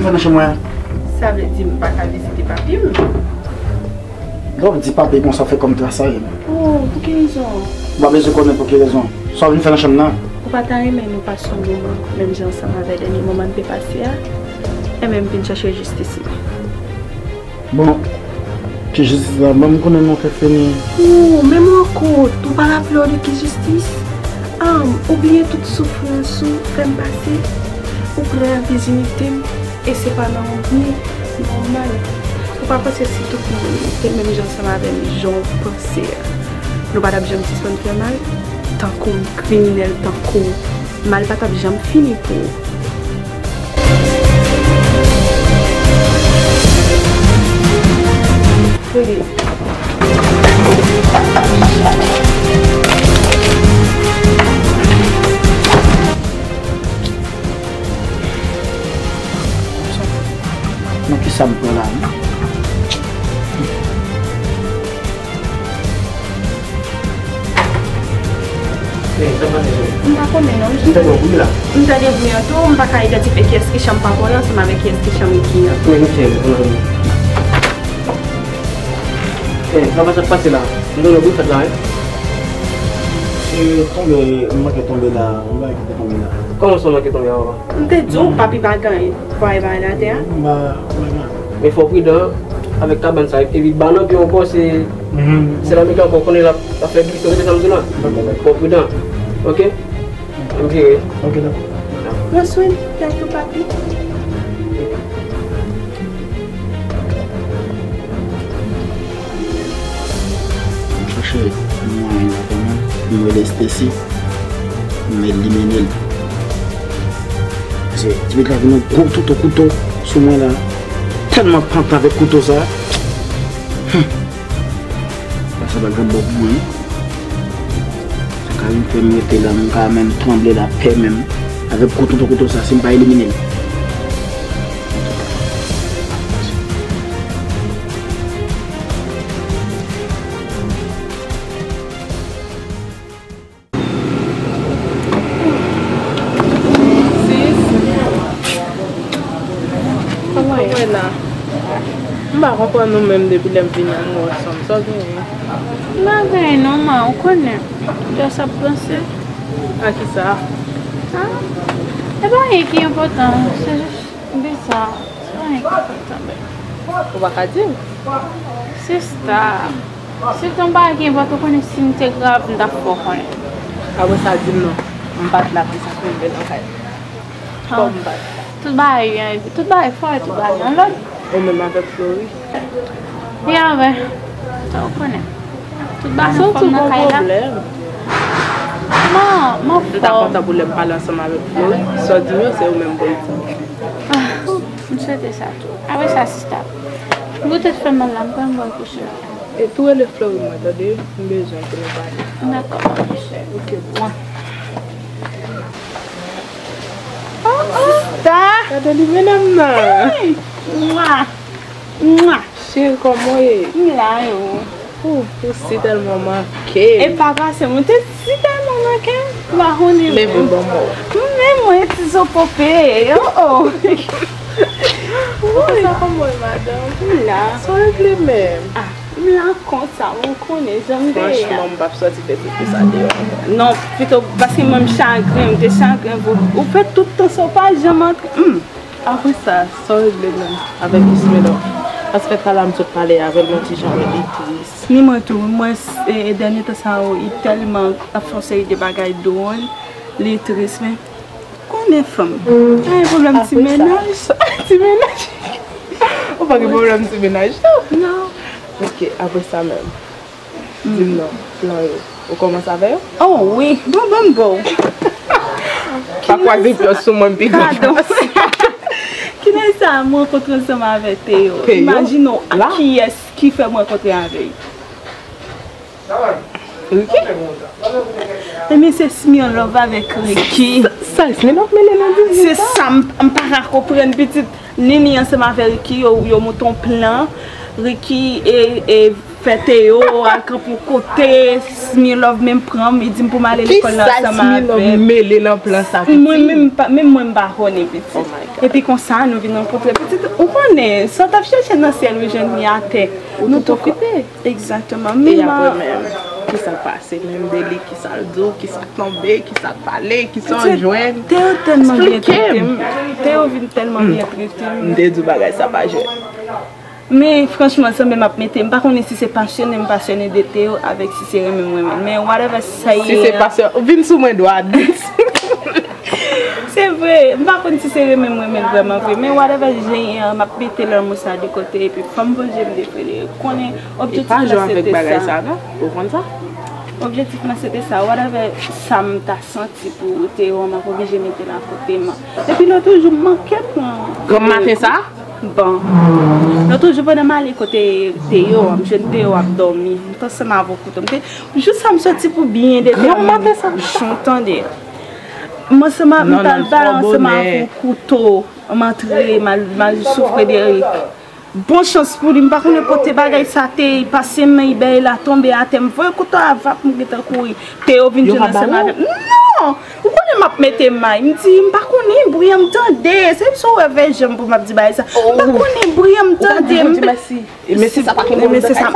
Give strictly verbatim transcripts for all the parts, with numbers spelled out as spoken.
Fè nan chanm mwen an. Sa vle di m pa ka vizite papi m? Lè w di papi konsa, w fè kòm trasay. Oh, pou ki rezon? Ou pa bezwen konnen pou ki rezon. Sa w vin fè nan chanm nan? Ou pa ta renmen nou pase yon moman, menm jan ansanm avè dènye moman n te pase a? Enben, m vin chèche jistis mwen. Bon, ki jistis la? Ban m konnen non, fè fini. Ou, menm yon kout, ou pa raple w de ki jistis? Ann, ou bliye tout soufrans ou fè m pase? Ou prè a vizite m, e se pa nan yon byen nòmal. Ou pa panse si tout moun te menm jan ansanm avè m, jan w panse a, nou pa t ap janm sispann fè mal? Tankou m kriminèl, tankou w, mal pa t ap janm fini pou ou. Tande. Nan kisa m pran la menm? M pa konnen non. M tande bri la. M tande bri an tou, m pa ka idantifye kiyès ki chanm papa w la ansanm avèk kiyès ki chanm Ricky an. Men nou cheri, nou cheri. Eh, papa, sa k pase la? M tande bri fèt la, wi. Se tonbe, m manke tonbe la, yon bagay ki te tonbe la. Kòman sa w manke tonbe a, papa? M te di w, papi pa gen anyen. Fwaye pa al atè a. M pa, m pa gen anyen. Men fò w pridan avèk kabann sa, epi ba nan pye w ankò, se, se lanmèd ankò, w konnen l ap, l ap fè glise, w tande sa m di w la? Fò w pridan, oke? M vire. Ok, dakò. Pran swen tèt ou, papi. M chache mwayen la kanmenm pou m rele Stacy, pou m elimine l. Paske ti pitit la vin yon gwo touto kouto sou mwen la. Tèlman pantan avèk kouto sa. Humm. Sa, sa pa gen bon pou mwen. Sa ka vin fè m rete la, m ka menm tranble la pè menm. Avèk gwo touto kouto sa, si m pa elimine l. Sis. Kòman w ye la? M pa konprann ou menm depi lè m vini an, m wè w ansanm. Sa w genyen? M pa gen anyen non, ma, ou konnen. Just ap panse. A kisa? A? E pa anyen ki enpòtan, se jis bizar. Se pa anyen ki enpòtan, bèl. Ou pa ka di m? Sista. Si te yon bagay ki enpòtan, ou konnen si m te grav, m t ap fè w konnen. Apre sa, di m non. M pa t la pou sa, pou m vin nan kay. Fò m pa t la. Tout bagay, tout bagay fò, tout bagay an lòd. Ou menm avèk Flory? Li avè. Sa ou konnen. Tout bagay an fòm nan kay la. Santi w gon pwoblèm? M ta kontan pou lè m pale ansanm avèk Flory. Sa w di m yo, se ou menm pou l di. Ah, m swete sa tou. Apre sa, sista, goute fè mal la, m pral m pral kouche. E tou rele Flory mwen, tande, m bezwen pou nou pale. Dakò. Ok, bon. Oh, oh. Sista! Gade li, medam nan. Hey! Mwa! Mwa! Cheri, kòman w ye? M la, yo. Ou, ou si tèlman manke m. E pa pase, mwen te si tèlman manke m. M pa konnen. Leve, ban m mwen. M menm, mwen, ti zo pope. Oh, oh. Ou konsa kòman w ye, madanm? M la. Sa w regle menm? Ah, m la konsa, ou konnen jan m te ye a. Franchman, m p ap sòti fè pipi sa deyò ankò. Non, pito, paske mwen, m chagren, m te chagren pou ou. Ou fè tout tan sa, ou pa janm antre. Hmm. Apre sa, sa w regle menm avèk Ismelo? Paske talè a m sot pale avè l yon ti jan, li tris. Ni mwen tou, mwen, e, e, dènye tan sa yo, li tèlman ap fè yon seri de bagay dwòl, li tris, men konnen fanm. Pa gen pwoblèm ti mennaj. Ti mennaj. Ou pa gen pwoblèm ti mennaj tou? Non. Ok, apre sa menm. Di m non, plan yo. Ou kòmanse avè yo? Oh wi, bon, bon, bon. Pa kwaze pye w sou mwen, m pi gran fòs. Kilè sa m rankontre ansanm avè Teo? Teo? Imajine w ak kiyès ki fè m rankontre avè l. Ricky? Ebyen, se Smirlove avèk Ricky. Sa, sa, Smirlove mele nan biznis sa? Se sa, m, m pa ka konprann, pitit. Nini ansanm avè Ricky, yo, yo monte yon plan. Ricky e, e Fè Théo al kanpe yon kote, Smilov menm pran m, li di m pou m ale lekòl nan ansanm avè l. Kisa Smilov mele nan plan sa, pitit? Mwen menm pa, menm mwen m pa konnen, pitit. Oh my God. Epi konsa, nou vin rankontre, pitit. Ou konnen, sa w t ap chèche nan syèl, ou jwenn li atè. Nou tou okipe. Egzakteman. E apre menm, kisa k pase menm de li, kisa l di w, kisa k tonbe, kisa k pale, kisa w jwenn? Théo tèlman byen trete m. Théo vin tèlman byen trete m. M te di w bagay sa pa jwèt. Men franchman, sanble m ap mete, m pa konnen si se pasyone m pasyone de Théo avèk si se renmen m renmen l. Men whatever sa ye. Si se pasyone, vin sou mwen dwat. Se vre, m pa konn si se renmen m renmen l vrèman vre. Men whatever jan ye an, m ap mete lanmou sa de kote epi fò m Bondye m te Frederik. Konnen objektif mwen se te sa. E pa jwe avèk bagay sa non, ou konn sa? Objektif mwen se te sa, whatever sa m ta santi pou Théo, m ap oblije mete l akote m. Epi lòt jou, m manke pran. Granm maten sa? Bon. Lòt jou pandan m ale kote Théo, m jwenn Théo ap dòmi. M t ansanm avè w kouto. M te, jou sa m soti pou byen detèmine. Granm maten sa? Jan w tande. M ansanm avè, m t al bal ansanm avè w kouto. M antre, m al, m al sou Frederik. Bon chans pou li, m pa konnen kote bagay sa te ye, pase men Ibèy la tonbe atè, m voye kouto a vap, m gentan kouri. Théo vin jwenn ansanm avè m. Non! Ou konnen m ap mete may. M di, m pa konnen, bri an m tande. Se sa w wè vè jan m pou m ap di bagay sa. M pa konnen, bri an m tande. Ou pa di Bondye mèsi. E mesye sa pa konn bagay sa?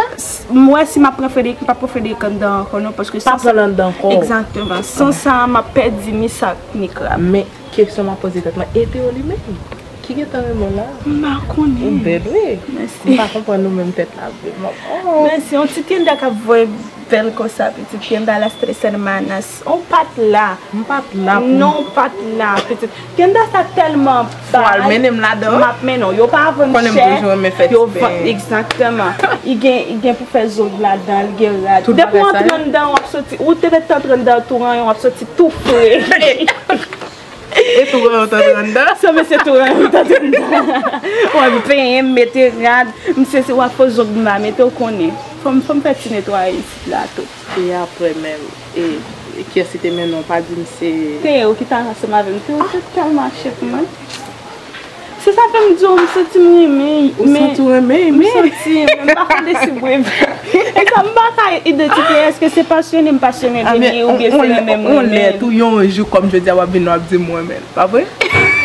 M wè si m ap pran Frederik, m p ap pran Frederik anndan ankò non, paske pa pran l anndan ankò. Egzakteman. San sa, m ap pèdi misak ni krab. Men kesyon m ap poze tèt mwen, e Théo li menm? Ki gentan renmen w la? M pa konnen. Ou bèl wi. Mèsi. M pa konprann ou menm tèt la vre. Mèsi, yon ti Tienda k ap voye bèl konsa, pitit Tienda las tres hermanas. Ou pa t la. M pa t la pou. Non, ou pa t la, pitit. Tienda sa tèlman bay. Fò al mennen m ladan. M ap mennen w. Yo pa vann chè. Konnen m toujou renmen fè ti pen. Egzakteman. I gen, i gen pou fè zong ladan, li gen rad. Depi w antre anndan, w ap soti. Ou te mèt antre anndan tou ranyon, w ap soti tou fre. E tou ranyon t antre anndan? Sanble se tou ranyon t antre anndan. W ap penyen m, mete rad, m sesi w ap fè zong m la, mete w konnen. Fò m, fò m fè ti netwayaj isit la tou. E apre menm, e, e kiyès ki te mennen w? Pa di m se Théo ki t ansanm avè m. Théo te tèlman mache pou mwen. Se sa fè m di w, m santi m renmen. Ou santi w renmen, men m santi, men m pa konn si m renmen. E sa m pa ka idantifye, èske se pasyone m pasyone de li oubyen se renmen m renmen l. Yon lè tou, yon jou, kòm jodi a, w ap vin, w ap di m w renmen l. Pa vre?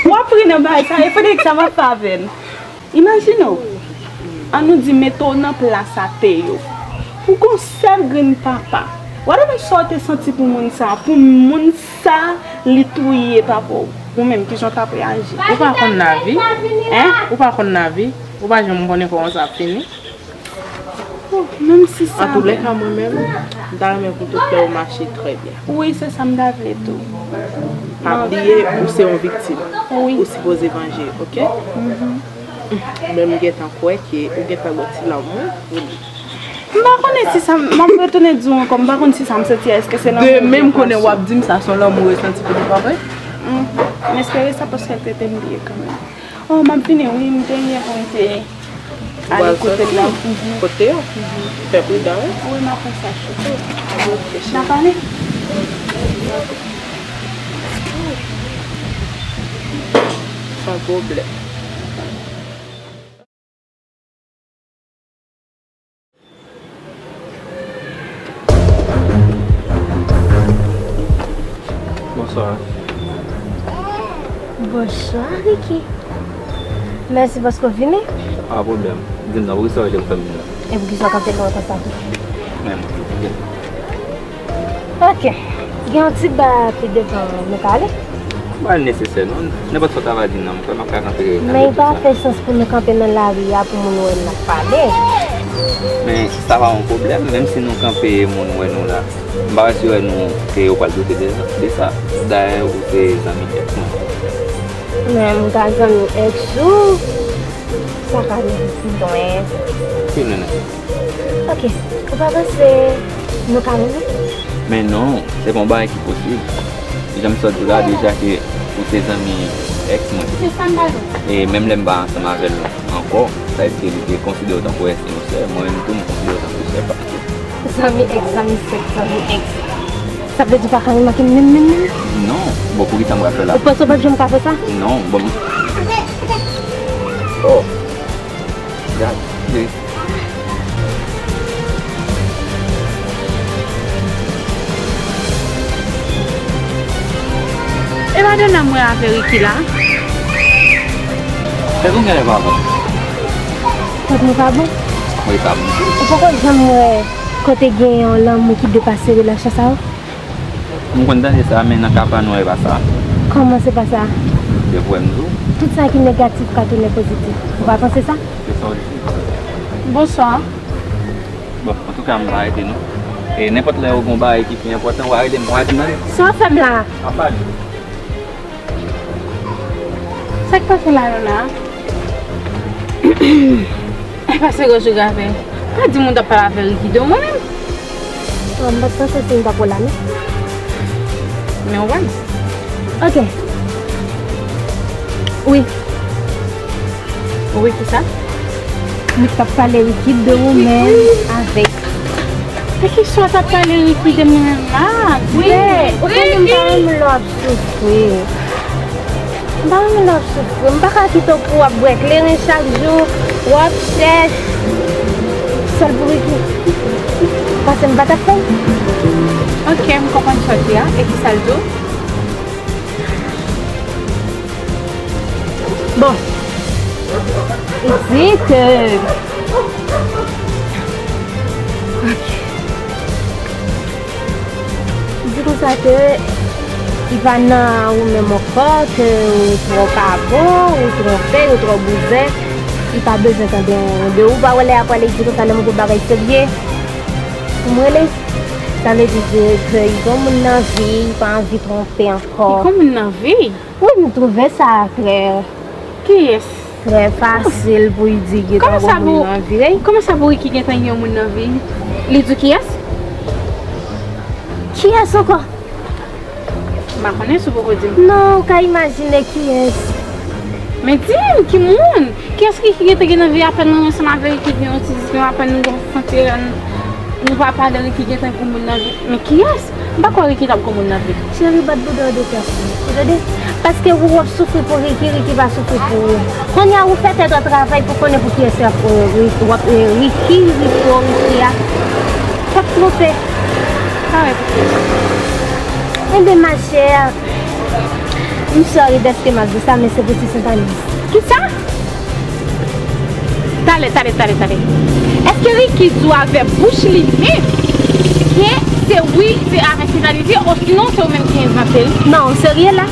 W ap ri nan bagay sa, e Frederik sa m ap fè avè l. Imajine w, ann nou di mete w nan plas a Théo. Ou gon sèl grenn papa. Whatever sa w te santi pou moun sa, pou moun sa, li touye papa w. Ou menm, kijan w t ap reyaji? Ou pa konn lavi? Hein? Ou pa konn lavi? Ou pa janm konnen kòman sa ap fini? Oh, menm si sa. Antoulèka, mwen menm, m ta renmen pou tout lè w mache trè byen. Wi, se sa m ta vle tou. Pa bliye, ou se yon viktim. Wi. Ou sipoze vanje, oke? Mhm. Men m gentan kwè ke ou gentan gen ti lanmou pou li. M pa konnen si sa, m ap retounen di w ankò, m pa konn si sa m santi a, èske se lanmou oubyen pasyon. Demen m konnen w ap di m sa, se yon lanmou ou resanti pou li, pa vre? Mm. M espere sa paske l trete m byen kanmenm. Oh, m ap vini, wi, m te gen pou m te ale kote l la. Ou pral soti? Kote yo? Mhm. Fè pridan, wi. Wi, m ap fè sa, chouchou. N ap ale? San pwoblèm. Bonswa. Bonswa, Ricky. Mèsi paske w vini. Pa pwoblèm. Di m non, poukisa w rete pou fè m vin la? E poukisa w kanpe lwen konsa tou? Men, Ok. Gen yon ti ba pi devan nou ka ale? Pa nesesè non. Nenpòt sa w ta va di m nan, m kwè m ap ka kanpe nan tout sa. Men li pa fè sans pou nou kanpe nan lari a pou moun wè n ap pale. Men sa pa yon pwoblèm, menm si nou kanpe e moun wè nou la. M pa wè si wè nou ke yo pral doute de, de sa. Dayè ou se zanmi èks mwen. Men m ka zanmi èks ou? Sa ka rive pi lwen. Pi lwen nan. Ok, ou pa panse nou ka renmen? Men non, se pa yon bagay ki posib. Jan m sot di w la deja ke ou se zanmi èks mwen. Se sa m pa konn. E menm lè m pa ansanm avè l ankò, sa vle di ke li te konsidere w tankou èks li yon sè, mwen menm tou m konsidere w tankou sè pa. Zanmi èks, zanmi sèks, zanmi èks. Sa vle di w pa ka renmen m menm, menm, menm? Non. Bon, poukisa m pral fè la? Ou panse w p ap janm ka fè sa? Non, bon. Oh. Gad, cheri. Mwen avè Ricky la. Fè konn genlè pa bon. Kot mwen pa bon? Wi, pa bon. Ou poko janm wè kote gen yon lanmou ki depase relasyon sa yo? M konn tande sa, men nan ka pa nou, e pa sa. Kòman se pa sa? Depi w wè m di w. Tout sa ki negatif ka tounen pozitif. Ou pa panse sa? Se sa w di. Bonswa. Bon, antouka, m pa rete non. E nenpòt lè ou gen yon bagay ki pi enpòtan, w a rele m, w a di m tande. Sa w ap fè m la? M ap pale. Sa k pase la, Lona? E pase gòj ou gave. Pa di m ou t ap pale avè Ricky de mwen menm. Bon, m pa t panse si m t ap wè w la, non. Men w wè m. Ok. Wi. Wi, kisa? Mwen t ap pale Ricky de ou menm avèk. E kisa w t ap pale Ricky de mwen menm la? Wi, ou konnen m pa renmen lè w ap soufri. M pa renmen lè w ap soufri. M pa ka kite w pou w ap bwè kleren chak jou, w ap chèch. Sèl pou Ricky. Paske m pa t ap fè l. Ok, m konprann sa w di a. E kisa l di w? Bon. Li di ke, ok. Li di konsa ke li pa nan ou menm ankò, ke ou twò pa bon, ou twonpe, ou twò bouzen. Li pa bezwen tande anyen de ou. Pa wè lè apre li di konsa, lè m gon bagay serye pou m rele. Sa vle di ke, ke li gon moun nan vi, li pa anvi twonpe ankò. Li gon moun nan vi? Wi, m twouve sa trè, kiyès? Trè fasil pou l di gentan gon moun nan vi, wi. Kòman sa pou Ricky gentan gen yon moun nan vi? Li di w kiyès? Kiyès ankò? M pa konnen si w poko di m. Non, ou ka imajine kiyès. Men di m, ki moun? Kiyès ki, ki gentan gen nan vi apèn nou ansanm avè Ricky gen yon ti diskisyon, apèn nou gen yon fwontyè, nou pa pale, Ricky gentan gon moun nan vi. Men kiyès? M pa kwè Ricky t ap gon moun nan vi. Cheri, bat bouda w de tèt ou. Ou tande? Paske ou w ap soufri pou Ricky, Ricky pa soufri pou ou. Kounye a ou fè tèt ou travay pou konnen pou kiyès w ap, euh, Ri-, w ap, euh, Ricky, Rico, Ricky a. W ap twonpe. Parèt. Enben, machè, m sòri dèske m ap di sa, men se pou ti Sentaniz. Kisa? Talè, talè, talè, talè. Èske Ricky di w avè bouch li menm ke se wi, se avè Sentaniz li, osinon se ou menm ki envante l? Non, ou serye la?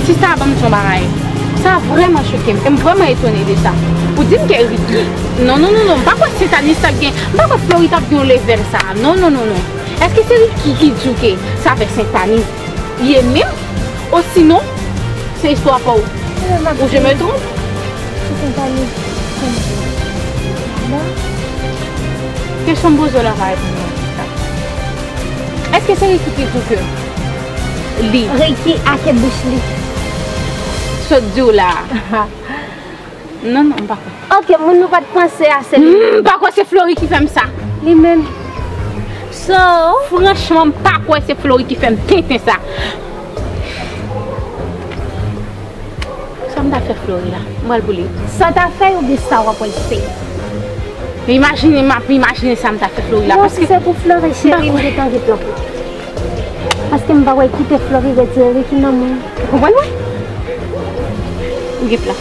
Sista, ban m di w yon bagay. Sa vrèman choke m, e m vrèman etone de sa. Ou di m ke Ricky. Non, non, non, non, m pa kwè Sentaniz t ap gen, m pa kwè Flori t ap gen yon levèl sa. Non, non, non, non. Èske se Ricky ki di w ke se avè Sentaniz li ye menm? Osinon, se istwa pa w? Ou je me trompe? Kesyon m poze w la pa reponn mwen konsa. Èske se Ricky ki di w ke li? Ricky ake bouch li. Sot di w la a. Non, non, m pa kwè. Ok, moun nou pa t panse a, se li menm. M pa kwè se Flori ki fè m sa. Li menm. So, franchman, m pa kwè se Flori ki fè m tenten sa. Sa m ta fè Flori la? M pral boule. Sa w ta fè oubyen sa w ap wè l fè? Imajine, m ap imajine sa m ta fè Flori la, paske. Non, si se pou Flori, cheri, m gentan gen plan pou ou. Paske m pa wè kite Flori retire Ricky nan men w. Ou konprann mwen? M gen plan.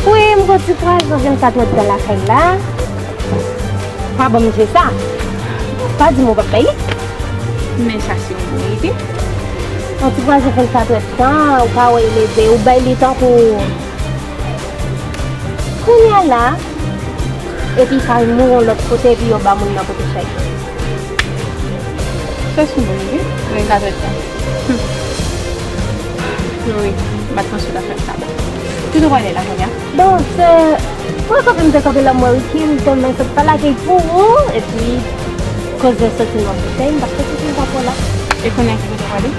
Wi, m gon ti pwazon vennkat èdtan lakay la. Pa ban m jwe sa. Pa di m ou p ap bay li. Men sa se yon bon ide. Yon ti pwazon vennkat èdtan, ou pa wè li leve, ou bay li tankou kounye a la, epi sa mouri yon lòt kote, epi yo ba moun nan pote chay. Sa se yon bon ide, vennkat èdtan. Hum. Flori, m pa t panse w t ap fè m sa. Kote w prale la kounye a? Bon, se, mwen kanpe, m te kanpe la, m wè Ricky, m te men sot pale ak li pou ou, epi koze soti nan boutèy, m pa t panse si m t ap wè w la. E kounye a ki kote w prale?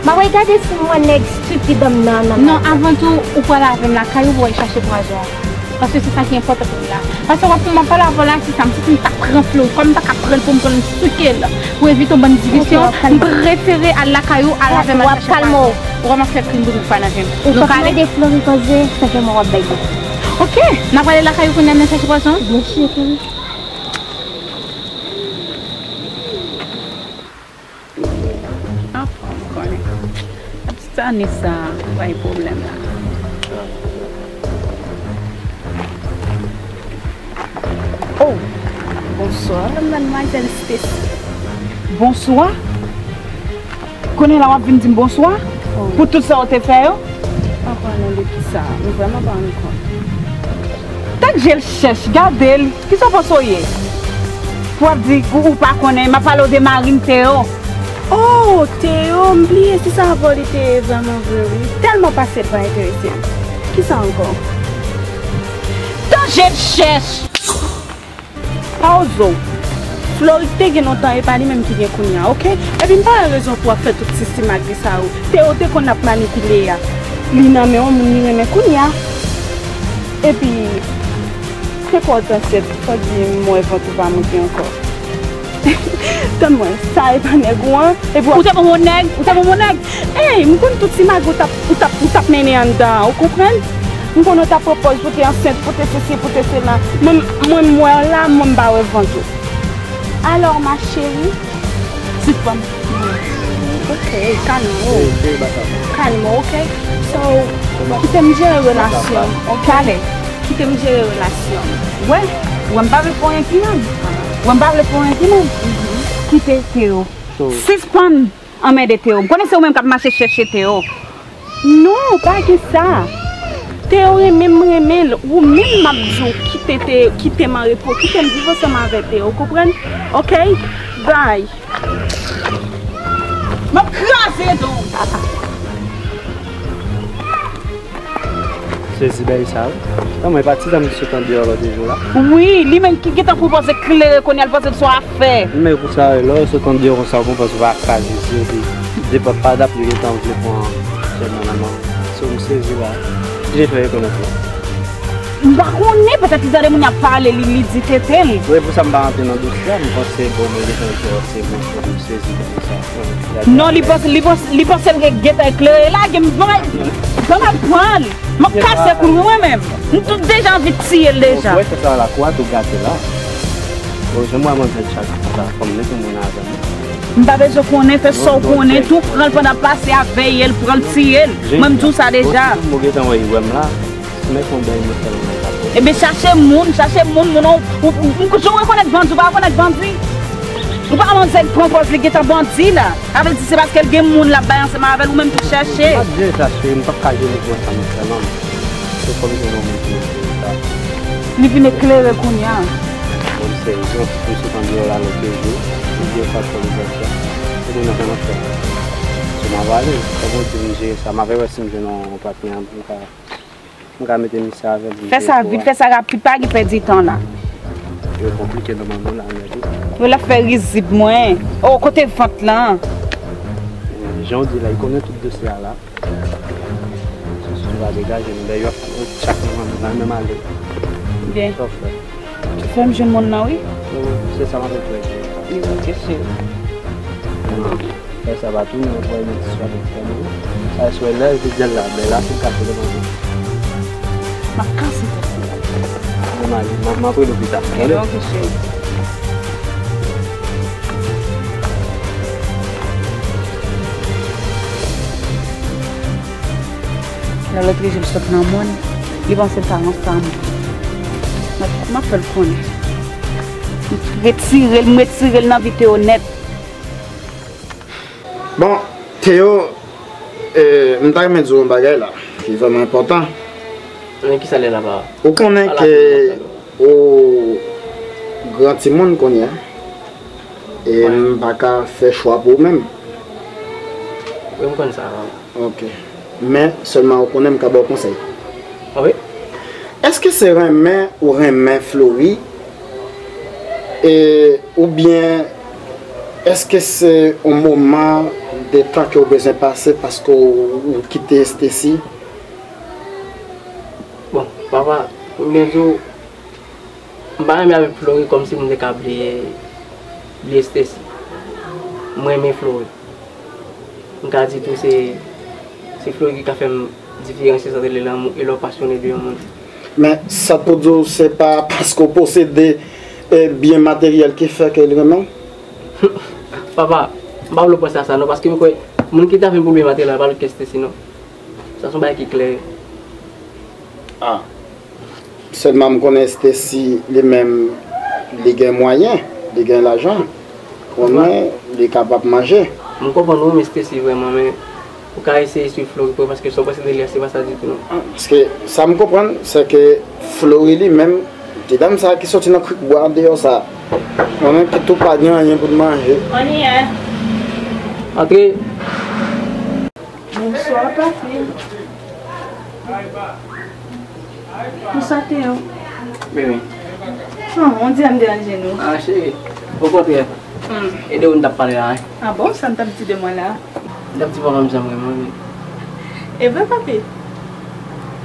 M ap gade si m wè nèg stupid nan, nan. Non, avan tou, ou pral avè m lakay ou pou w al chache pwazon an. Paske se sa ki enpòtan pou m la. Paske w ap pou m ap pale avè w la, si sa m santi m ta pran Flori, kòm m ta ka pran l pou m pran l souke l, pou evite yon bann divisyon, m prefere al lakay ou, al avè m al chache pwazon. Ou wè m ap fè krim pou pa nan jen. Ou pap mande Flori koze, senpleman w ap bay li. Ok, n ap ale lakay ou kounye a, n al chache pwazon? Byen si, cheri. Anfòm, ou konnen. Ap sa, Anisa, bay pwoblèm la. Oh, bonswa, madmwazèl Stacy. Bonswa? Kounye la w ap vin di m bonswa? Oh. Pou tout sa w te fè yo? An palan de kisa? M vrèman pa rann kont. Tèt je l chèch, gade l. Kisa w panse w ye? Pou w ap di ou, ou pa konnen, m ap pale w de mari m, Teo. Oh, Teo, m bliye si se avè w li te ye vrèman vre, wi. Tèlman pase l pa enterese m. Kisa ankò? Tèt je l chèch! Pa ozo. Florik te gen lontan, e pa li menm ki gen kounye a, oke? Epi m pa wè rezon pou w ap fè tout sistemagri sa yo. Teo te konn ap manipile a. Li nan men yon moun li renmen kounye a. Epi, se kwa w t ansent, fò di m wè vant ou pa moute ankò. Tann mwen, sa e pa nèg ou an? Epi w ap Ou te bon moun nèg? Ou te bon moun nèg? Ey, m konn tout ti magouy ou t ap, ou t ap, ou t ap mennen anndan an, ou konprann? M konn ou t ap pran pòz pou te ansent, pou te sesi, pou te sela. Mwen, mwen, m wè w la, mwen, m pa wè vant ou. Alors, ma chérie? Sispann. Ok, kalme w. Kalme w, ok? So, kite m jere relasyon m, ok? Kale. Kite m jere relasyon m. Wè, wè m pa vle fè w anyen ki mal. Wè m pa vle fè w anyen ki mal. Kite Teo. Sispann anmède Teo. M konnen se ou menm k ap mache chèche Teo. Non, pa gen sa. Teo renmen m, renmen l. Ou menm m ap di w kite Teo, kite m an repo, kite m viv ansanm avè Teo, ou konprann? Ok? Bye. M ap kraze don w. Sezi bay sa wi. Nan mwen pa ti zanmi sot andeyò lòt jou la. Wi, li menm ki gentan pwopoze klere kounye a, l panse l se yon afè. Men pou sa lè w sot andeyò konsa, ou konn panse w pa ka kraze zye epi depa pa dap li gentan vle pran sèlman nan men w. So m sezi la. Ki jan fè rekonèt ou? M pa konnen, petèt li tande moun y ap pale, li, li di tete l. Wi, pou sa m pa rantre nan dosye a, m panse bon, mwen gentan fè se bon, m sezi konsa. Non, li panse, li panse, li panse l gen, gentan eklere la, gen m ban m al pran l. M ap kase kou l mwen menm. M tout deja anvi tiye l deja. Bon, wè, se sa la, kwa tou gate la. Bon, jan mwen manzè chak sa, fò m mete moun avè m. M pa bezwen konnen, fè sa w konnen tou, pran l pandan pase a, veye l, pran l, tiye l. Mwen m di w sa deja. Bon, si m gentan wè, wè m la, mèt yon bèy mwen fè l mwen pa. Ebyen, chache moun, chache moun, moun ou, ou, ou, ou, jan w rekonèt bandi, ou pa rekonèt bandi. Ou pa manzè k pran pòz li gentan bandi la. Sa vle di se paske l gen moun l ap bay ansanm avè l, ou menm tou chèche. M ap jere sa, cheri, m p ap ka jere pou ansanm sèlman. Se kòm se yon moun ki mete sa. Li vin eklere kounye a. Bon, se yon ti sot andeyò la lòt jou. Li di yo pa fè li fè. Se moun nan fè nan fè. Se m ap ale. Kòman w di m jere sa? M ap wè si m jwenn yon patnè, m ka, m ka mete misye avè l. Fè sa vit, fè sa rapid, pa gen pèdi tan la. Yo konplike nòmalman la, mèt ou. Yo la fè rizib mwen. Oh, kote vant lan? Jan w di la, li konnen tout dosye a la. Si w pa degaje nou, lè yo ap chak nan men, nan menm ale. Byen. Sa w fè? Fè m jwenn moun nan, wi. Wi, se sa m ap fè. Wi, ok, cheri. Fè sa pa tounen, ou pral met swa de fè nou. Sa, swa lè, je di la, men la, se kase devan nou. M ap kase tèt ou. Bon, m ale, m ap, m ap rele w pita. Tande? Ok, cheri. Lè lòt jou l sot nan mòn, li panse l ta ansanm. M ap, m ap fè l konnen. M retire l, m retire l nan vi Teo nèt. Bon, Teo, eh, m ta renmen di w yon bagay la, ki vrèman enpòtan. Men kisa l ye la, papa? Ou konnen ke ou gran timoun kounye a, e m pa ka fè chwa pou ou menm. Wi, m konn sa, papa. Ok. Men, sèlman ou konnen m ka ba w konsèy. Ah wi? Èske se renmen ou renmen Flori? E, oubyen, èske se yon moman de tan ke ou bezwen pase paske ou, ou kite Stacy? Bon, papa, pou m byen di w, m pa renmen avèk Flori kòmsi m te ka bliye, bliye Stacy. M renmen Flori. M ka di tou se, se Flori ki ka fè m diferansye ant li lanmou e lè w pasyone de yon moun. Men, sa t pou di w se pa paske w posede, eh, byen materyèl ki fè ke li renmen w? Papa, m pa vle w panse a sa non, paske m kwè Moun ki ta vin pou byen maten la, pa lòt ke Stacy, non. Sa se yon bagay ki klè. Ah. Sèlman m konnen Stacy li menm, li gen mwayen, li gen lajan. Konnen li kapab manje. M konprann ou, men Stacy vrèman, men ou ka eseye swiv Flory pou, paske sa w panse de li a, se pa sa ditou, non. Ah, paske sa m konprann, se ke Flory li menm, ti dam sa ki soti nan krik bwa deyò sa, mwen menm ki tou pa gen anyen pou m manje. Antre. Bonswa, papi. Kisa te yo? Bebe. Oh, on dirait m deranje nou. Ah, cheri. Okontrè. Hmm. E de ou n t ap pale la, wi. Ah bon, sa n t ap di de mwen la? M t ap di papa m jan m renmen w, wi. E vre, papi?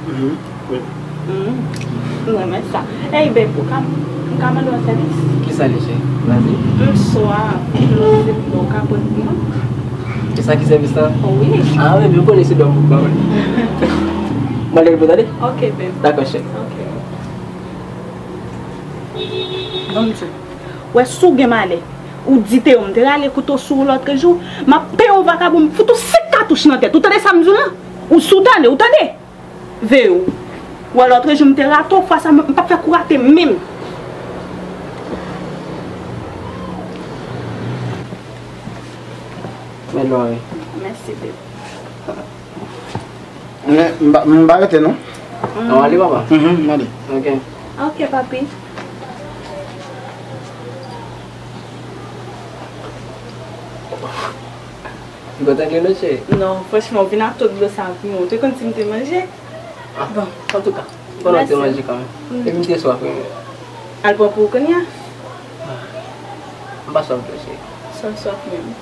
Mhm. Wi. Mhm. M renmen sa. Ey, babe, ou ka, m ka mande w sèvis? Kisa li, cheri? Vas-y. Bonswa. Ou ka pot mwen? E sa ki sèvis la? Wi. Ah, wi, men konnen se dòm pou ba mwen. Mwen lè pou tande? Ok, babe. Dakò, cheri. Ok. Ban m di w. Wè, si w gen malè, ou di Théo m te rale kouto sou ou lòtrejou, m ap peye yon vakabon, m fout ou senk katouch nan tèt. Ou tande sa m di w lan? Ou si w tande, ou tande? Veye w. Wè, lòtrejou m te rate w, fwa sa m, m p ap fè kou rate menm. Mèt Lori. Mèsi, babe. Men, m pa, m pa rete, non. An ale, papa? Mhm, m ale. Ok. Ok, papi. Ou kontan ke nou, cheri? Non, franchman, ou vin ak tout dlo sa pou mwen. Ou te konn si m te manje? Ah, bon, antouka, pandan w te manje kanmenm. Mm. Epi m te swaf, wi. Al pran pou ou kounye a? Ah, m pa swaf dlo, cheri. Sa w swaf menm?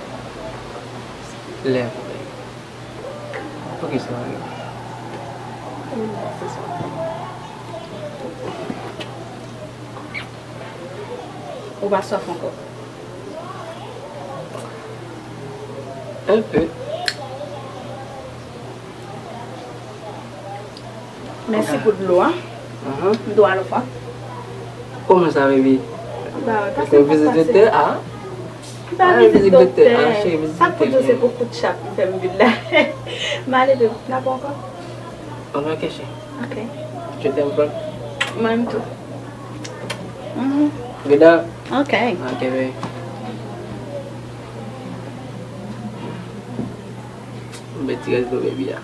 Lè pou lè. Poukisa w ri? Ou pa swaf ankò? Un peu. Mèsi pou dlo a. Ahan. M dwe al yon fwa. Kòman sa, baby? Ba, pase m pa pase. Vizit doktè a? M pa vizit doktè. Ah, cheri, vizit doktè. Sa k pou di w se pou kout chat m fè m vin la. M ale, baby. N ap wè ankò. Ok, cheri. Ok. Je t'aime fort. Mwen menm tou. Mhm. Veda. Ok. Ok, baby. Yon bèl ti rès dlo baby a.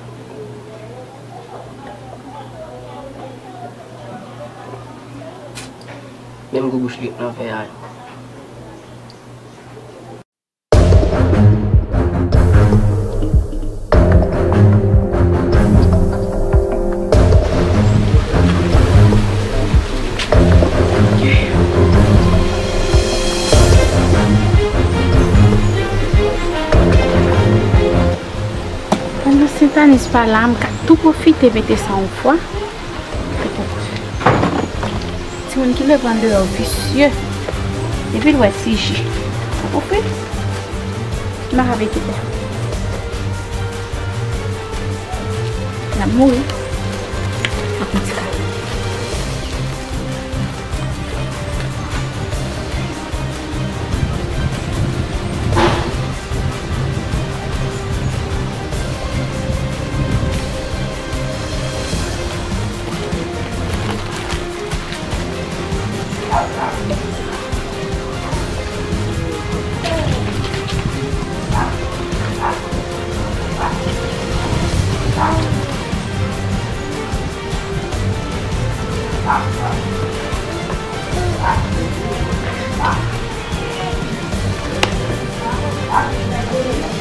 Menm gou bouch li nan fè a. Pandan Sentanis pa la, m ka tou pwofite mete sa yon fwa. Timoun ki leve andeyò visye. Depi l wè ti ji. Ou fè? M pa ka mete pè. N ap mouri. Ak yon ti kal.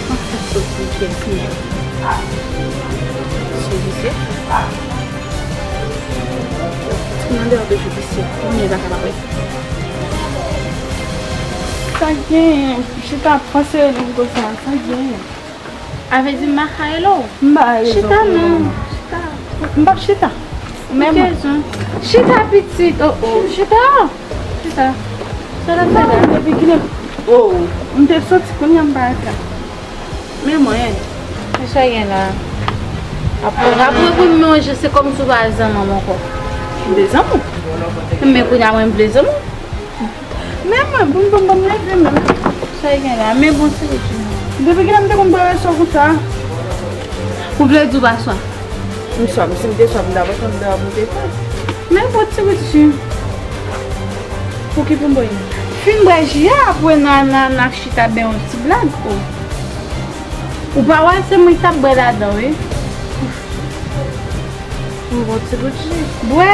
Mwen fèk sot pou kèk minit. Sou visye. Ti mande yon bejou visye. Mwen pa kapab. Sa gen, chita, panse nou konsa. Sa gen. A vle di m pa ka rele w? M pa ka rele w. Chita non. Chita. M p ap chita. Ou gen rezon. Chita pitit. Oh, oh. Chita. Chita. Sa l ap fè la? Depi kilè? Oh, m te soti kounye a m pa ka. Men mwen. Kisa gen la? Apre, apre pou m manje, se kòmsi w pa zanmi m ankò. M te zanmi w. Men kounye a mwen m vle zanmi w. Men mwen, bon, bon, bon, leve menm. Sa gen la, men bon, se ou ki. Depi kilè m te konn bwè wè swa konsa? Ou vle di w pa swa? M swa, si m te swa, m ta pran m ta moute fè. Men bon ti gout ji. Pou ki pou m bwè? Fin bwè ji a, apre n a, n a, n a chita bè yon ti blag, o. Ou pa wè se mwen ki t ap bwè ladan, wi. M bon ti gout ji. Bwè.